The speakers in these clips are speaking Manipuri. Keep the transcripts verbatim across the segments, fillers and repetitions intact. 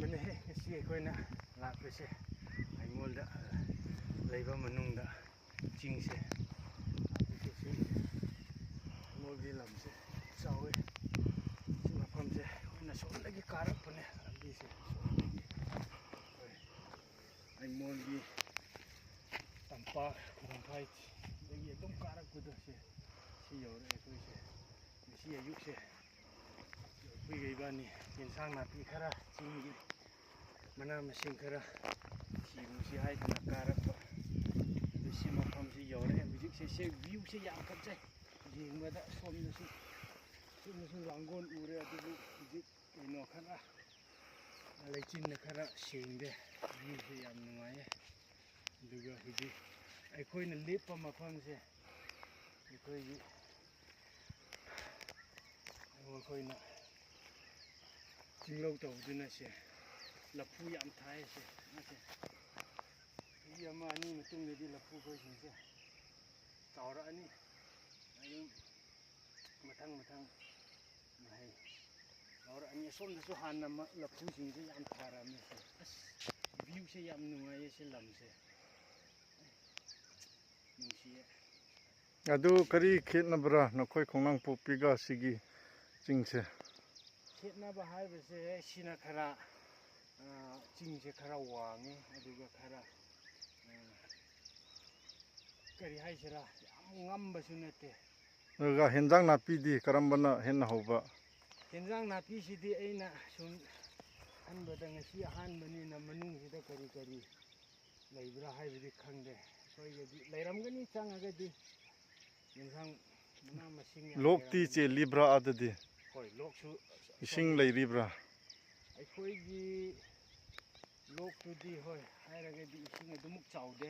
ꯕꯅꯦꯍꯦ, ꯉꯁꯤ ꯑꯩꯈꯣꯏꯅ ꯂꯥꯛꯄꯁꯦ ꯑꯩꯉꯣꯟꯗ ꯂꯩꯕ ꯃꯅꯨꯡꯗ ꯆꯤꯡꯁꯦ꯫ ꯁꯤ ꯑꯩꯉꯣꯟꯒꯤ ꯂꯝꯁꯦ ꯆꯥꯎꯋꯦ꯫ ꯁꯤ ꯃꯐꯝꯁꯦ ꯑꯩꯈꯣꯏꯅ ꯁꯣꯝꯗꯒꯤ ꯀꯥꯔꯛꯄꯅꯦ, ꯂꯝꯕꯤꯁꯦ ꯁꯣꯝꯗꯒꯤ꯫ ꯍꯣꯏ꯫ ꯑꯩꯉꯣꯟꯒꯤ ꯇꯝꯄꯥꯛ ꯈꯨꯔꯪꯐꯥꯏꯗꯒꯤ ꯑꯗꯨꯝ ꯀꯥꯔꯛꯄꯗꯣ ꯁꯦ, ꯁꯤ ꯌꯧꯔꯦ ꯑꯩꯈꯣꯏꯁꯦ꯫ ꯉꯁꯤ ꯑꯌꯨꯛꯁꯦ ꯑꯩꯈꯣꯏꯒ ꯏꯕꯥꯅꯤ ꯌꯦꯟꯁꯥꯡ ꯅꯥꯄꯤ ꯈꯔ, ꯆꯤꯡꯒꯤ ꯃꯅꯥ ꯃꯁꯤꯡ ꯈꯔ ꯊꯤꯔꯨꯁꯤ ꯍꯥꯏꯗꯅ ꯀꯥꯔꯛꯄ꯫ ꯑꯗꯨ ꯁꯤ ꯃꯐꯝꯁꯤ ꯌꯧꯔꯦ ꯍꯧꯖꯤꯛꯁꯦ꯫ ꯁꯤ ꯚ꯭ꯌꯨꯁꯦ ꯌꯥꯝ ꯐꯖꯩ꯫ ꯌꯦꯡꯕꯗ ꯁꯣꯝꯗꯁꯨ, ꯁꯣꯝꯗꯁꯨ ꯂꯥꯡꯒꯣꯜ ꯎꯔꯦ, ꯑꯗꯨꯕꯨ ꯍꯧꯖꯤꯛ ꯀꯩꯅꯣ ꯈꯔ, ꯂꯩꯆꯤꯟꯅ ꯈꯔ ꯁꯦꯡꯗꯦ꯫ ꯚ꯭ꯌꯨꯁꯦ ꯌꯥꯝ ꯅꯨꯡꯉꯥꯏꯌꯦ꯫ ꯑꯗꯨꯒ ꯍꯧꯖꯤꯛ ꯑꯩꯈꯣꯏꯅ ꯂꯦꯞꯄ ꯃꯐꯝꯁꯦ, ꯑꯩꯈꯣꯏꯒꯤ, ꯑꯩꯈꯣꯏꯅ ꯆꯤꯡꯂꯧ ꯇꯧꯕꯗꯨꯅ ꯁꯦ ꯂꯐꯨ ꯌꯥꯝ ꯊꯥꯏ ꯁꯦ꯫ ꯃꯥꯁꯦ ꯆꯍꯤ ꯑꯃ ꯑꯅꯤ ꯃꯇꯨꯡꯗꯗꯤ ꯂꯐꯨ ꯑꯩꯈꯣꯏꯁꯤꯡꯁꯦ ꯆꯥꯎꯔꯛꯑꯅꯤ꯫ ꯑꯗꯨꯝ ꯃꯊꯪ ꯃꯊꯪ ꯃꯍꯩ ꯂꯧꯔꯛꯑꯅꯤ꯫ ꯑꯁꯣꯝꯗꯁꯨ ꯍꯥꯟꯅ ꯃ-, ꯂꯐꯨꯁꯤꯡꯁꯦ ꯌꯥꯝ ꯊꯥꯔꯝꯃꯦ ꯁꯦ꯫ ꯑꯁ, ꯚ꯭ꯌꯨꯁꯦ ꯌꯥꯝ ꯅꯨꯡꯉꯥꯏꯌꯦ ꯁꯤ ꯂꯝꯁꯦ꯫ ꯅꯨꯡꯁꯤꯌꯦ꯫ ꯑꯗꯨ ꯀꯔꯤ ꯈꯦꯠꯅꯕ꯭ꯔꯥ ꯅꯈꯣꯏ ꯈꯣꯡꯅꯥꯡꯄꯣꯛꯄꯤꯒ ꯁꯤꯒꯤ ꯆꯤꯡꯁꯦ? ꯈꯦꯠꯅꯕ ꯍꯥꯏꯕꯁꯦ ꯁꯤꯅ ꯈꯔ, ꯑ, ꯆꯤꯡꯁꯦ ꯈꯔ ꯋꯥꯡꯉꯦ, ꯑꯗꯨꯒ ꯈꯔ, ꯑ, ꯀꯔꯤ ꯍꯥꯏꯁꯤꯔꯥ, ꯌꯥꯝ ꯉꯝꯕꯁꯨ ꯅꯠꯇꯦ꯫ ꯑꯗꯨꯒ ꯍꯦꯟꯖꯥꯡ ꯅꯥꯄꯤꯗꯤ ꯀꯔꯝꯕꯅ ꯍꯦꯟꯅ ꯍꯧꯕ? ꯍꯦꯟꯖꯥꯡ ꯅꯥꯄꯤꯁꯤꯗꯤ ꯑꯩꯅ ꯁꯨꯝ ꯈꯟꯕꯗ ꯉꯁꯤ ꯑꯍꯥꯟꯕꯅꯤꯅ ꯃꯅꯨꯡꯁꯤꯗ ꯀꯔꯤ ꯀꯔꯤ ꯂꯩꯕ꯭ꯔꯥ ꯍꯥꯏꯕꯗꯤ ꯈꯪꯗꯦ꯫ ꯑꯩꯈꯣꯏꯒꯗꯤ ꯂꯩꯔꯝꯒꯅꯤ, ꯆꯪꯉꯒꯗꯤ ꯌꯦꯟꯁꯥꯡ ꯃꯅꯥ ꯃꯁꯤꯡ ꯌꯥꯝ ꯂꯣꯛꯇꯤ ꯂꯩꯔꯝꯒꯅꯤ꯫ ꯆꯦꯜꯂꯤꯕ꯭ꯔꯥ ꯑꯗꯨꯗꯤ? ꯍꯣꯏ, ꯂꯣꯛꯁꯨ ꯏꯁꯤꯡ ꯆꯦꯜꯂꯤ꯫ ꯂꯩꯔꯤꯕ꯭ꯔꯥ? ꯑꯩꯈꯣꯏꯒꯤ ꯂꯣꯛꯇꯨꯗꯤ, ꯍꯣꯏ, ꯍꯥꯏꯔꯒꯗꯤ ꯏꯁꯤꯡ ꯑꯗꯨꯃꯨꯛ ꯆꯥꯎꯗꯦ꯫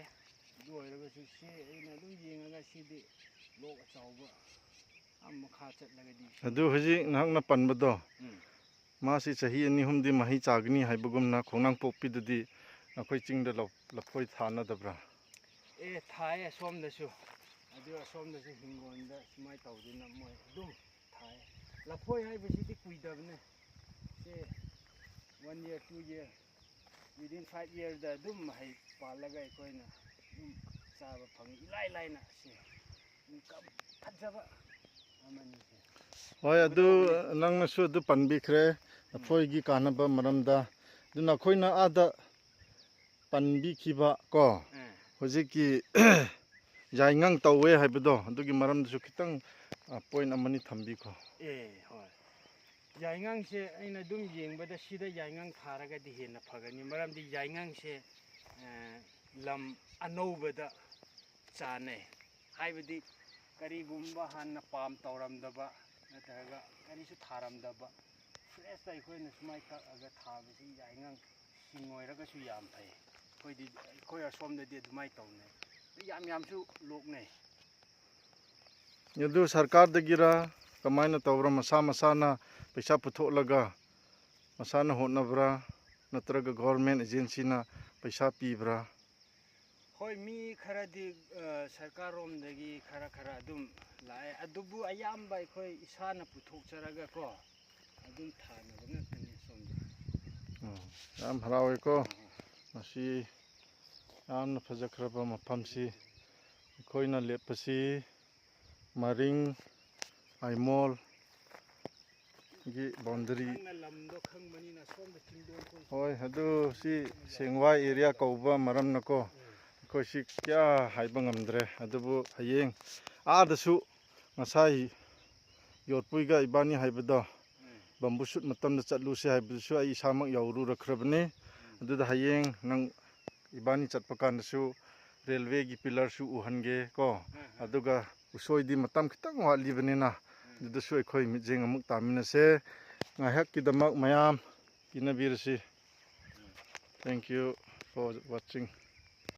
ꯑꯗꯨ ꯑꯣꯏꯔꯒꯁꯨ ꯁꯤ ꯑꯩꯅ ꯑꯗꯨꯝ ꯌꯦꯡꯉꯒ ꯁꯤꯗꯤ ꯂꯣꯛ ꯑꯆꯧꯕ ꯑꯥ ꯃꯈꯥ ꯆꯠꯂꯒꯗꯤ ꯏꯁꯤꯡ ꯑꯗꯨ ꯍꯧꯖꯤꯛ ꯅꯍꯥꯛꯅ ꯄꯟꯕꯗꯣ, ꯎꯝ꯫ ꯃꯥꯁꯤ ꯆꯍꯤ ꯑꯅꯤ ꯑꯍꯨꯝꯗꯤ ꯃꯍꯩ ꯆꯥꯒꯅꯤ ꯍꯥꯏꯕꯒꯨꯝꯅ ꯈꯣꯡꯅꯥꯡꯄꯣꯛꯄꯤꯗꯗꯤ ꯅꯈꯣꯏ ꯆꯤꯡꯗ ꯂꯧ-, ꯂꯐꯣꯏ ꯊꯥꯅꯗꯕ꯭ꯔꯥ? ꯑꯦ, ꯊꯥꯏꯌꯦ ꯑꯁꯣꯝꯗꯁꯨ꯫ ꯑꯗꯨ ꯑꯁꯣꯝꯗꯁꯨ ꯍꯤꯡꯒꯣꯜꯗ ꯁꯨꯃꯥꯏꯅ ꯇꯧꯗꯅ ꯃꯣꯏ ꯑꯗꯨꯝ ꯊꯥꯏ꯫ ꯂꯐꯣꯏ ꯍꯥꯏꯕꯁꯤꯗꯤ ꯀꯨꯏꯗꯕꯅꯦ꯫ ꯁꯦ, One year, two year, within five year ꯗ ꯑꯗꯨꯝ ꯃꯍꯩ ꯄꯥꯜꯂꯒ ꯑꯩꯈꯣꯏꯅ ꯑꯗꯨꯝ ꯆꯥꯕ ꯐꯪꯉꯤ ꯏꯂꯥꯏ ꯂꯥꯏꯅ꯫ ꯁꯤ income ꯐꯖꯕ ꯑꯃꯅꯤ ꯁꯦ꯫ ꯍꯣꯏ, ꯑꯗꯨ ꯅꯪꯅꯁꯨ ꯑꯗꯨ ꯄꯟꯕꯤꯈ꯭ꯔꯦ, ꯂꯐꯣꯏꯒꯤ ꯀꯥꯟꯅꯕ ꯃꯔꯝꯗ꯫ ꯑꯗꯨꯅ ꯑꯩꯈꯣꯏꯅ ꯑꯥꯗ ꯄꯟꯕꯤꯈꯤꯕ ꯀꯣ, ꯎꯝ꯫ ꯍꯧꯖꯤꯛꯀꯤ ꯌꯥꯏꯉꯪ ꯇꯧꯋꯦ ꯍꯥꯏꯕꯗꯣ, ꯑꯗꯨꯒꯤ ꯃꯔꯝꯗꯁꯨ ꯈꯤꯇꯪ, ꯑ, point ꯑꯃꯅꯤ ꯊꯝꯕꯤꯈꯣ꯫ ꯑꯦ, ꯍꯣꯏ꯫ ꯌꯥꯏꯉꯪꯁꯦ ꯑꯩꯅ ꯑꯗꯨꯝ ꯌꯦꯡꯕꯗ ꯁꯤꯗ ꯌꯥꯏꯉꯪ ꯊꯥꯔꯒꯗꯤ ꯍꯦꯟꯅ ꯐꯒꯅꯤ꯫ ꯃꯔꯝꯗꯤ ꯌꯥꯏꯉꯪꯁꯦ, ꯑ, ꯂꯝ ꯑꯅꯧꯕꯗ ꯆꯥꯅꯩ꯫ ꯍꯥꯏꯕꯗꯤ ꯀꯔꯤꯒꯨꯝꯕ ꯍꯥꯟꯅ ꯄꯥꯝ ꯇꯧꯔꯝꯗꯕ ꯅꯠꯇ꯭ꯔꯒ ꯀꯔꯤꯁꯨ ꯊꯥꯔꯝꯗꯕ, fresh ꯇ ꯑꯩꯈꯣꯏꯅ ꯁꯨꯃꯥꯏꯅ ꯀꯛꯑꯒ ꯊꯥꯕꯁꯤ ꯌꯥꯏꯉꯪ ꯁꯤꯡ ꯑꯣꯏꯔꯒꯁꯨ ꯌꯥꯝ ꯐꯩ꯫ ꯑꯩꯈꯣꯏꯗꯤ, ꯑꯩꯈꯣꯏ ꯑꯁꯣꯝꯗꯗꯤ ꯑꯗꯨꯃꯥꯏꯅ ꯇꯧꯅꯩ꯫ ꯌꯥꯝ ꯌꯥꯝꯁꯨ ꯂꯣꯛꯅꯩ꯫ ꯑꯗꯨ ꯁꯔꯀꯥꯔꯗꯒꯤꯔ ꯀꯃꯥꯏꯅ ꯇꯧꯕ꯭ꯔꯥ? ꯃꯁꯥ ꯃꯁꯥꯅ ꯄꯩꯁꯥ ꯄꯨꯊꯣꯛꯂꯒ ꯃꯁꯥꯅ ꯍꯣꯠꯅꯕ꯭ꯔꯥ, ꯅꯠꯇ꯭ꯔꯒ government agency ꯅ ꯄꯩꯁꯥ ꯄꯤꯕ꯭ꯔꯥ? ꯍꯣꯏ, ꯃꯤ ꯈꯔꯗꯤ, ꯑ, ꯁꯔꯀꯥꯔꯔꯣꯝꯗꯒꯤ ꯈꯔ ꯈꯔ ꯑꯗꯨꯝ ꯂꯥꯛꯑꯦ, ꯑꯗꯨꯕꯨ ꯑꯌꯥꯝꯕ ꯑꯩꯈꯣꯏ ꯏꯁꯥꯅ ꯄꯨꯊꯣꯛꯆꯔꯒ ꯀꯣ, ꯑꯗꯨꯝ ꯊꯥꯅꯕ ꯉꯥꯛꯇꯅꯤ ꯁꯣꯝꯗ꯫ ꯎꯝ, ꯌꯥꯝ ꯍꯔꯥꯎꯋꯦꯀꯣ꯫ ꯎꯝ꯫ ꯃꯁꯤ ꯌꯥꯝꯅ ꯐꯖꯈ꯭ꯔꯕ ꯃꯐꯝꯁꯤ꯫ ꯑꯩꯈꯣꯏꯅ ꯂꯦꯞꯄꯁꯤ ꯃꯔꯤꯡ ꯑꯥꯏꯃꯣꯜ ꯒꯤ boundary꯫ ꯅꯪꯅ ꯂꯝꯗꯣ ꯈꯪꯕꯅꯤꯅ ꯁꯣꯝꯗ ꯆꯤꯡꯗꯣꯟ ꯀꯣꯏ-꯫ ꯍꯣꯏ, ꯑꯗꯨ ꯁꯤ ꯁꯦꯡꯋꯥꯏ area ꯀꯧꯕ ꯃꯔꯝꯅꯀꯣ, ꯎꯝ꯫ ꯑꯩꯈꯣꯏ ꯁꯤ ꯀꯌꯥ ꯍꯥꯏꯕ ꯉꯝꯗ꯭ꯔꯦ꯫ ꯑꯗꯨꯕꯨ ꯍꯌꯦꯡ ꯑꯥꯗꯁꯨ ꯉꯁꯥꯏ ꯌꯣꯠꯄꯨꯏꯒ ꯏꯕꯥꯅꯤ ꯍꯥꯏꯕꯗꯣ, ꯎꯝ꯫ Bamboo shoot ꯃꯇꯝꯗ ꯆꯠꯂꯨꯁꯦ ꯍꯥꯏꯕꯗꯨꯁꯨ ꯑꯩ ꯏꯁꯥꯃꯛ ꯌꯥꯎꯔꯨꯔꯈ꯭ꯔꯕꯅꯤ꯫ ꯎꯝ꯫ ꯑꯗꯨꯗ ꯍꯌꯦꯡ ꯅꯪ ꯏꯕꯥꯅꯤ ꯆꯠꯄ ꯀꯥꯟꯗꯁꯨ railway ꯒꯤ pillar ꯁꯨ ꯎꯍꯟꯒꯦ ꯀꯣ꯫ ꯎꯝ, ꯎꯝ꯫ ꯑꯗꯨꯒ ꯎꯁꯣꯏꯗꯤ ꯃꯇꯝ ꯈꯤꯇꯪ ꯋꯥꯠꯂꯤꯕꯅꯤꯅ, ꯎꯝ꯫ ꯑꯗꯨꯗꯁꯨ ꯑꯩꯈꯣꯏ ꯃꯤꯠꯌꯦꯡ ꯑꯃꯨꯛ ꯇꯥꯃꯤꯟꯅꯁꯦ꯫ ꯉꯥꯏꯍꯥꯛꯀꯤꯗꯃꯛ ꯃꯌꯥꯝ ꯄꯤꯅꯕꯤꯔꯁꯤ꯫ ꯎꯝ꯫ Thank you for watching.